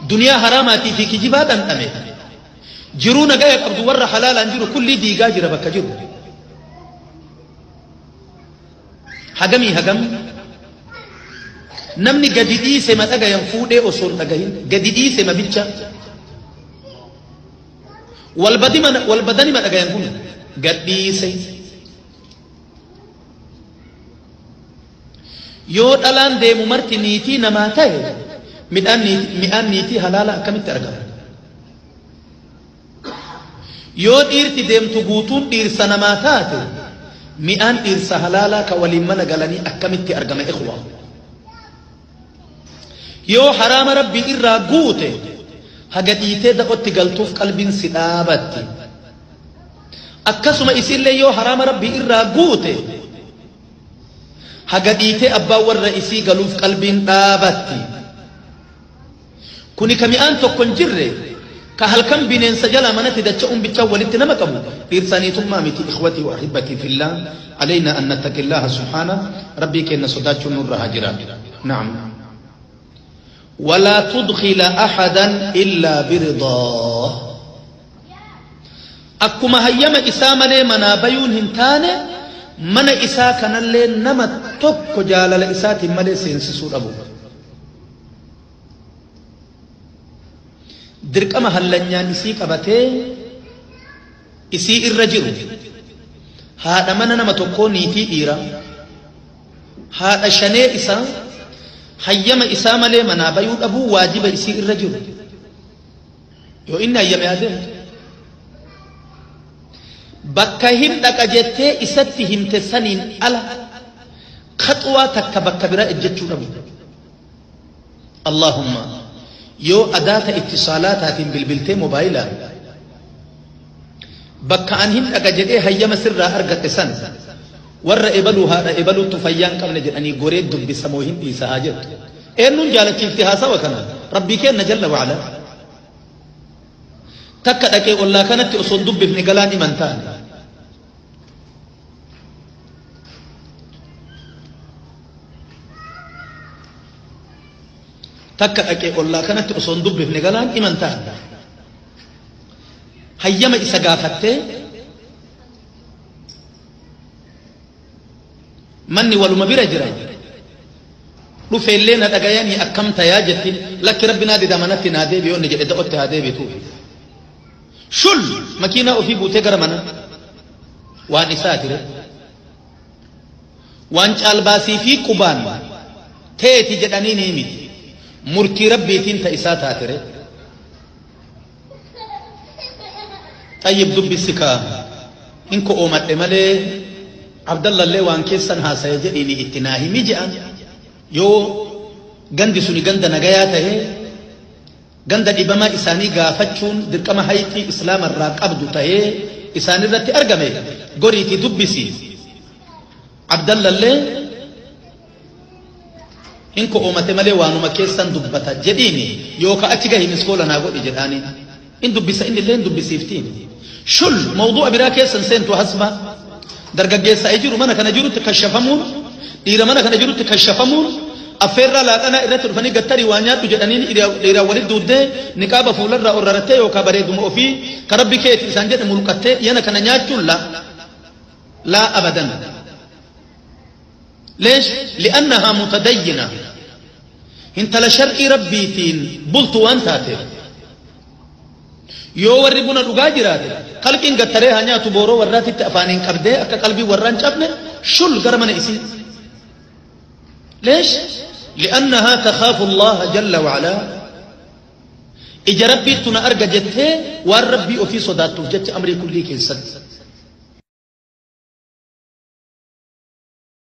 Duniyaa haraamaatii fi kijibaa dhandhame. Jiruu nagaya qabdu warra halaalaan jiru kullii diigaa jira bakka jiru. Hagamii hagam namni gadi dhiise ma dhagayan fuudhee osoo hin dhagahin gadi dhiise ma bicha walbadani ma dhagayan kun gad dhiise. Yoo dhalaan deemu marti niitii namaa ta'e midhaan niitii halaala akkamitti argama? Yoo dhiirti deemtu guutuun dhiirsa namaa taate mi'aan dhiirsa halaalaa ka waliin mana galanii akkamitti argama ikhwa? Yoo haraama rabbii irraa guute haga dhiitee da'otti galtuuf qalbiin si dhaabatti. Akkasuma isillee yoo haraama rabbii irraa guute haga dhiitee abbaan warra isii galuuf qalbiin dhaabatti. Kuni ka mi'aan tokko hin jirre ka halkan bineensa jalaa manatti dacha'uun bichaan walitti nama qabu dhiirsaniitummaa miti. Ikhwatii wa ahibbatii fillah, alaynaa an nattaqillaha subhaana rabbii kenna sodaachuun nurra haa jiraatu. Na'am. Walaa tudkhila ahadan illaa biridaa. Akkuma hayyama isaa malee manaa bayuun hin taane mana isaa kanallee nama tokko jaalala isaatiin malee seensisuu dhabu. Dirqama hallanyaan isii qabatee isii irra jiru haadha mana nama tokkoo niitii dhiiraa haadha shanee isaa hayyama isaa malee manaa bayuu dhabuu waajiba isii irra jiru. Yoo inni hayyame haa deemtu. Bakka hin dhaqa jettee isatti himte saniin ala khaxwaa takka bakka biraa ejjechuu dhabu. Allahumma yoo adaata ittisaalaataatiin bilbiltee moobaayilaan bakka an hin dhaqa jedhee hayyama sirraa argadhe san warra ebaluu haadha ebaluuttu fayyaa hin qabne jedhanii goree dubbisa moo hin dhiisa haa jettu. Eenyuun jaalachiifti haasawa kana? Rabbii kenna jalla wa'ala. Takka dhaqee ollaa kanatti osoo hin dubbifne galaan himan taane. Takka dhaqee ollaa kanatti osoo hin dubbifne galaan himan taane. Hayyama isa gaafattee manni waluma bira jira. Dhufeellee na dhagayanii akkam tayaa jettiin lakki rabbi naa dida manatti naa deebi yoo inni jedhe da'otti haa deebituufi. Shul makiinaa ofii buutee gara mana waan isaati re. Waan caalbaasii fi qubaan teeti jedhanii ni miti. Murtii rabbiitiin ta isaa taate re. Xayyib dubbisi kaa hin ko'oomadhe malee Abdallallee waan keessan haasaya jedhiini itti naa himi je'an. Yoo gandi suni ganda nagayaa ta'e ganda dhibamaa isaanii gaafachuun dirqama hayxii islaama irraa qabdu ta'ee isaanirratti argame goriitii dubbisi. Abdallallee hin ko'oomate malee waanuma keessan dubbata jedhiini yookaan achi gahi miskoola naa godhi jedhaani. In dubbisa inni illee hin dubbisiiftiin. Shul mawdu'a biraa keessan seentu hasba dargaggeessa jiru mana kana jirutti kashafamuun dhiira mana kana jirutti kashafamuun affeerraa laaqanaa irratti dhufanii gattarii waa nyaadhu jedhanii dhiiraan walitti duuddee niqaaba fuularraa orrarattee yookaan bareeduma ofii ka rabbi keeti isaan jedhe mulqattee yana kana nyaachuun la laa abadan. Leesh li'annahaa mutadayyina intala shar'ii rabbiitiin bultu waan taateef. Yoo warri buna dhugaa jiraate qalbiin gattaree haa nyaatu booroo warraatitti afaaniin qabdee akka qalbii warraa hin cabne shul gara mana isii. Leesh li'annahaa takhaafu Allaha jalla wa'alaa ija rabbiittu na arga jettee waan rabbii ofii sodaattuuf jecha amrii kullii keessatti.